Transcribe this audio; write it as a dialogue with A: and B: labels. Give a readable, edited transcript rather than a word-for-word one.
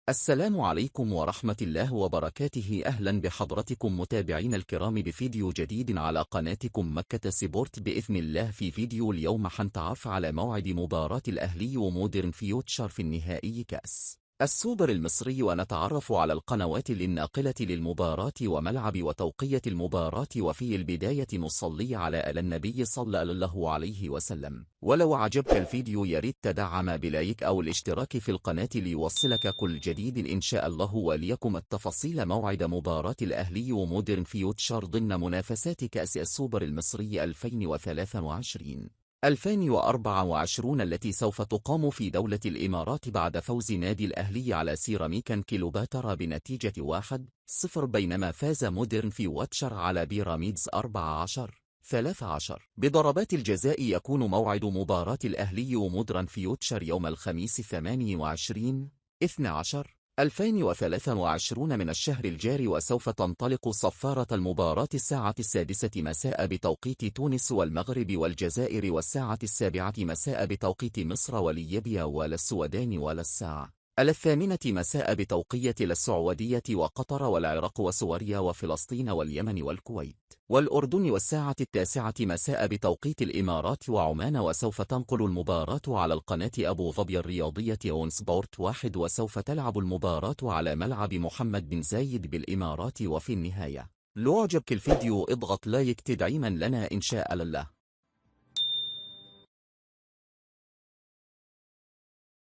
A: السلام عليكم ورحمة الله وبركاته. أهلا بحضرتكم متابعين الكرام بفيديو جديد على قناتكم مكة سبورت. بإذن الله في فيديو اليوم حنتعرف على موعد مباراة الأهلي ومودرن فيوتشر في النهائي كأس السوبر المصري، ونتعرف على القنوات الناقلة للمباراة وملعب وتوقية المباراة. وفي البداية نصلي على النبي صلى الله عليه وسلم. ولو عجبك الفيديو ياريت تدعم بلايك أو الاشتراك في القناة ليوصلك كل جديد إن شاء الله. وليكم التفاصيل. موعد مباراة الأهلي ومودرن فيوتشر ضمن منافسات كأس السوبر المصري 2023-2024 التي سوف تقام في دولة الإمارات بعد فوز نادي الأهلي على سيراميكا كيلوباترا بنتيجة 1-0، بينما فاز مودرن فيوتشر على بيراميدز 14-13 بضربات الجزاء. يكون موعد مباراة الأهلي ومودرن فيوتشر يوم الخميس 28/12/2023 من الشهر الجاري، وسوف تنطلق صفارة المباراة الساعة 6 مساء بتوقيت تونس والمغرب والجزائر، والساعة 7 مساء بتوقيت مصر وليبيا والسودان، والساعة 8 مساء بتوقيت السعودية وقطر والعراق وسوريا وفلسطين واليمن والكويت والأردن، والساعة 9 مساء بتوقيت الإمارات وعمان. وسوف تنقل المباراة على القناة أبو ظبي الرياضية أون سبورت 1، وسوف تلعب المباراة على ملعب محمد بن زايد بالإمارات. وفي النهاية لو عجبك الفيديو اضغط لايك تدعيما لنا إن شاء الله.